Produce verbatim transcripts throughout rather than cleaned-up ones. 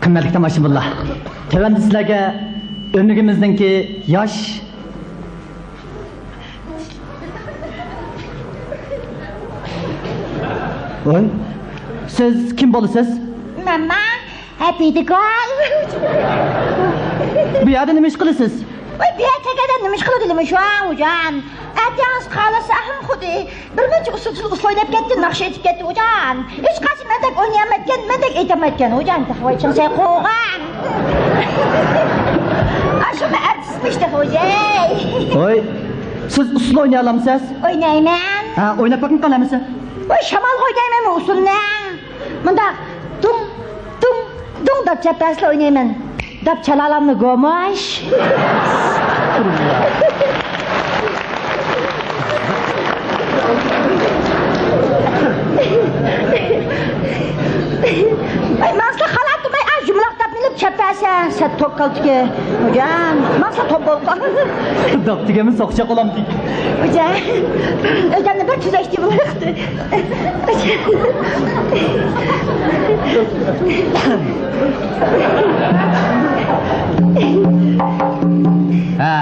قىممەتلىك تاماشىبىنلار، تۆۋەندە سىلەرگە ئۆمىكىمىزنىڭكى ياش. ۋاي، سىز كىم بولىسىز؟ ماما، ھەپىدىگۈل. بۇ يەردە نېمە ئىش قىلىسىز؟ ۋاي، بۇ يەردە كەلگەندە نېمە ئىش قىلىدۇ دېمە شۇ، ھوجام. ئەتىياز قالسا ھەم خۇددى بىر مۇنچە ئۇسسۇلسىز ئۇسسۇل ئويناپ كەتتى، ناخشا ئېيتىپ كەتتى، ھوجام. ھېچقايسى مەندەك ئوينىيالمايدىكەن، مەندەك ئېيتالمايدىكەن، ھوجام. ۋاي، چىڭ سەي قوغان. ئاشۇمۇ ئارتىسمىش تېخى، ھوجاي. ۋاي، سىز ئۇسسۇل ئوينىيالامسىز؟ ئوينايمەن. ھە، ئويناپ بېقىڭ قالامسىز؟ ۋاي، شامالغا ئوينايمەنمۇ ئۇسسۇلنى؟ مۇنداق، دۇڭ، دۇڭ، دۇڭ دەپ چەپپەسلە ئوينايمەن. دەپ چالالامنى گوماش. ئاي، ماڭسىلا خالاپ تۇرماي، ئاز جۇملاق دەپ مېنىپ چەپپەسە. سەت توك كالتىكى. ھوجام، ماڭسىلا توپ بولۇپ قال. داپ دېگەنمۇ سوقچاق بولامدىكەن. ھوجام، ئۆزۈمنى بىر تۈزەشتى بولۇقتى. ھە.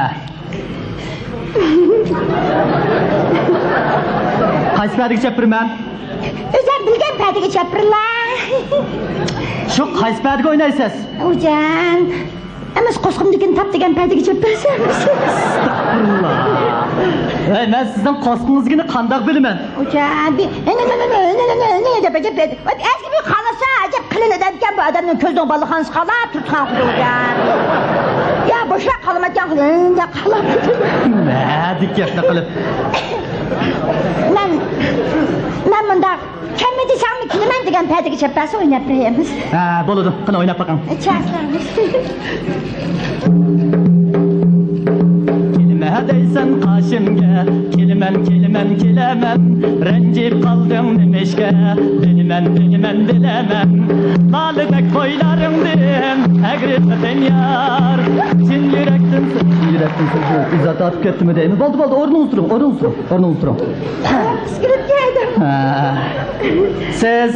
قايسى پەدىگە چەپپىرىمەن؟ ئۆزۈڭ بىلگەن پەدىگە چەپپىرىلا. شۇ قايسى پەدىگە ئوينايسىز؟ ھوجام، ئەمەس، قورسىقىمدىكىنى تاپ دېگەن پەدىگە چەپپەرسەم. ئەستەغپۇرۇللا. ھەي، مەن سىزنىڭ قورسىقىڭىزدىكىنى قانداق بىلىمەن؟ ھوجام، بى-، ئەنە، ئەنە، دەپ ئەجەب، ئەزگە بىر قالسا، ئەجەب قېلىن ئادەمكەن بۇ ئادەمنىڭ كۆزىنىڭ بالىخانىسى قالاپ تۇرىدىغان خۇدا ھوجام. يا، بوشراق قالىمەتكەن خۇدا، ئەندە قالاپ. نەدە گەپنى قىلىپ. مەن، مەن مۇنداق كەلمە دېسەڭمۇ كېلىمەن دېگەن پەدىگە چەپپەرسە ئويناپ بېرەيمىز. ھە، بولىدۇ. قېنى، ئويناپ بېقىڭ. چاقسىز. كېلىمە دەيسەن قېشىمگە، كېلىمەن، كېلىمەن، كېلەمەن. رەنجىپ قالدىڭ نېمىشقا؟ بىلىمەن، بىلىمەن، بىلەمەن. لالىدەك بويلىرىڭدىن ئەگرى قېتىم يار. چىن يۈرەكتىن، يۈرەكتىن ئىززەت تارتىپ كەتتىمۇ دەيمەن. بولدى، بولدى، ئورنىڭىزدا تۇرۇڭ، ئورنىڭىزدا تۇرۇڭ، ئورنىڭىزدا تۇرۇڭ. ھە. سىز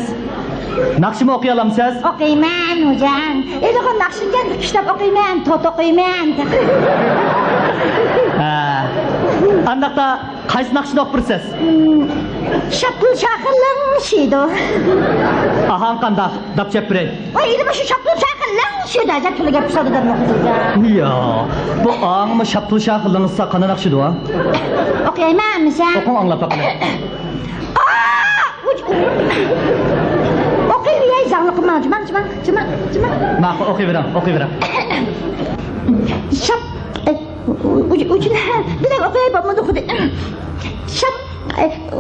ناخشىمۇ ئوقۇيالامسىز؟ ئوقۇيمەن، ھوجام. ھېلىغۇ ناخشىنى كىتاب ئوقۇيمەن، توت ئوقۇيمەن. ھە. ئانداقتا قايسى ناخشىنى ئوقۇپ بېرىسىز؟ شاپتۇل شاخى لىڭشىيدۇ. ئاھاڭ قانداق؟ داپ چەپ بېرەي. ۋاي، ئېلى مۇشۇ شاپتۇل شاخى لىڭشىيدۇ، ئەجەب تىلىگە پۇسادا دەپ ئوقۇيدۇ. يا، بۇ ئاڭمۇ شاپتۇل شاخى لىڭشىسا قانداق ناخشىدۇ ھە؟ ئوقۇيمەن، مىسە. ئوقۇڭ، ئاڭلاپ باقىلى. ئوقۇيۋېرەي، زاڭلىقىم ماڭا، جىماڭ، جىماڭ، جىماڭ، جىماڭ. ماقۇل، ئوقۇيۋېرىڭ، ئوقۇيۋېرىڭ. شاپ، ئۇ-، ئۇ-، ئۇچىنى بىلەن ئوقۇياي، بولمىدى خۇدى. شاپ،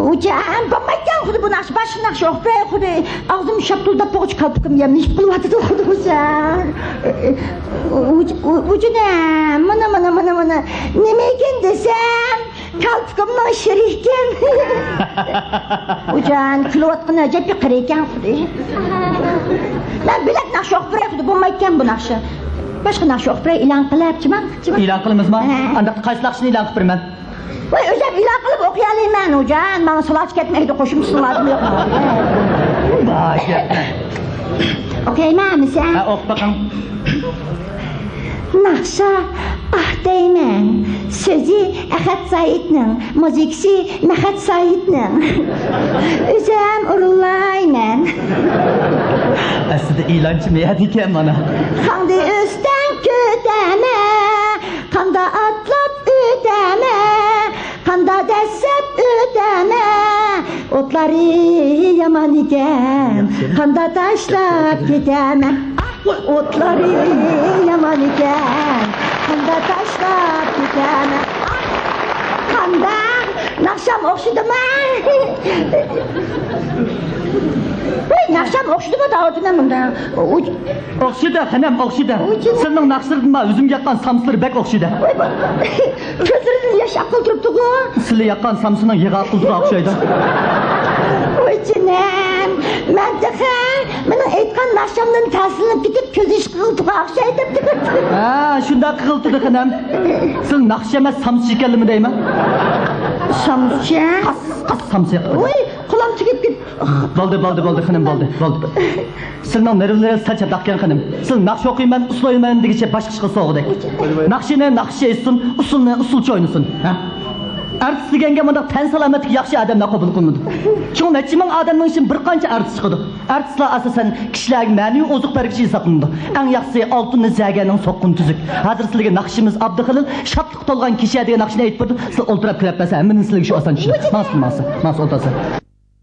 ئۇچان بولمايدىكەن خۇدى بۇ ناخشا، باشقا ناخشا ئوقۇپ بېرەي خۇدى. ئاغزىم شاپتۇلداپ بولغۇچە قالپىقىم يەملىشىپ قېلىۋاتىدۇ خۇدى بۇ سەن. ئۇچىنى، مانا، مانا، مانا، مانا. نېمە ئىكەن دېسەم، كالپۇكۇمنىڭ شىرى ئىكەن. ئۇجان، كۈلۈۋاتقىنى ئەجەب بىر قىرى ئىكەن خۇدى. مەن بۆلەك ناخشا ئوقۇپ بېرەي خۇدى، بولمايدىكەن بۇ ناخشا. باشقا ناخشا ئوقۇپ بېرەي، ئېلان قىلىپ، جىماڭ، جىماڭ. ئېلان قىلىمىزمۇ؟ ھە. ئانداق قايسى ناخشىنى ئېلان قىلىپ بېرىمەن؟ ۋاي، ئۆزۈم ئېلان قىلىپ ئوقۇيالايمەن، ئۇجان. ماڭا سالاچى كەتمەيدۇ، قوشۇمچىسى لازىم يوق. باش. ئوقۇيمەنمۇ سەن؟ ھە، ئوقۇپ بېقىڭ. ناخشا ئاھ دەيمەن، سۆزى ئەخەت سايىتنىڭ، مۇزىكىسى مەخەت سايىتنىڭ. ئۆزۈم ئورۇنلايمەن. ئەسلىدە ئېلانچى مەيەدىكەن مانا. خاڭدى ئۆستەڭ كۆتەمە، قاندا ئاتلاپ ئۆتەمە. قاندا دەسسەپ ئۆتەمە، ئوتلارى يامان ئىكەن، قاندا تاشلاپ كېتەمە. ئوتلارى يامان ئىكەن، قاندا تاشلاپ كېتەمە. قاندا ناخشام ئوخشىدىما؟ ۋاي، ناخشام ئوخشىدىما دەۋاتىمەن مۇنداق. ئوخشىدى، خېنىم، ئوخشىدى. ئوخشىدى. سىلىنىڭ ناخشىلىرىدىن مانا ئۆزۈمگە ياققان سامسىلىرى بەك ئوخشىدى. ۋاي، بۇ كۆزلىرىدىن ياش ئاققىلى تۇرۇپتىغۇ. سىلى ياققان سامسىلنىڭ يىغا ئاققىلىدىغان ئوخشايدۇ. ۋاي جېنىم، مەن تېخى مېنىڭ ئېيتقان ناخشامدىن تەسىرلىنىپ كېتىپ كۆز يېشى قىغىلتىغان ئوخشايدۇ دەپتىمەن. ھە، شۇنداق قىغىلتىدى خېنىم. سىل ناخشا ئەمەس، سامسا ئىكەنلىمۇ دەيمەن. سامسا؟ قاس، قاس سامسا. ۋاي، قولام تېگىپ كېتىپ. بولدى، بولدى، بولدى، خېنىم، بولدى، بولدى. سىلنىڭ نېرۋىلىرىڭىز سەل چاتاقكەن، خېنىم. سىل ناخشا ئوقۇيمەن، ئۇسسۇل ئوينايمەن دېگۈچە باشقا ئىشقا سوغۇدەك. ناخشىنى ناخشىچە ئېيتسۇن، ئۇسسۇلنى ئۇسسۇلچە ئوينىسۇن. ھە؟ ئارتىس دېگەنگە مۇنداق تەن سالامەتلىكى ياخشى ئادەملەر قوبۇل قىلىنىدۇ. شۇڭا نەچچە مىڭ ئادەمنىڭ ئىچىدىن بىر قانچە ئارتىس چىقىدۇ. ئارتىسلار ئاساسەن كىشىلەرگە مەنىۋى ئوزۇق بەرگۈچى ھېسابلىنىدۇ. ئەڭ ياخشىسى ئالتۇننى زەگەرنىڭ سوققىنى تۈزۈك. ھازىر سىلەرگە ناخشىمىز ئابدۇخېلىل شادلىق تولغان كېچە دېگەن ناخشىنى ئېيتىپ بېرىدۇ. سىلەر ئولتۇراپ كۈلەپ بەرسە ھەممىدىن سىلەرگە شۇ ئاسان چۈشىدۇ. ماڭسىلەر، ماڭسىلەر، ماڭسىلەر، ئولتۇرسىلەر.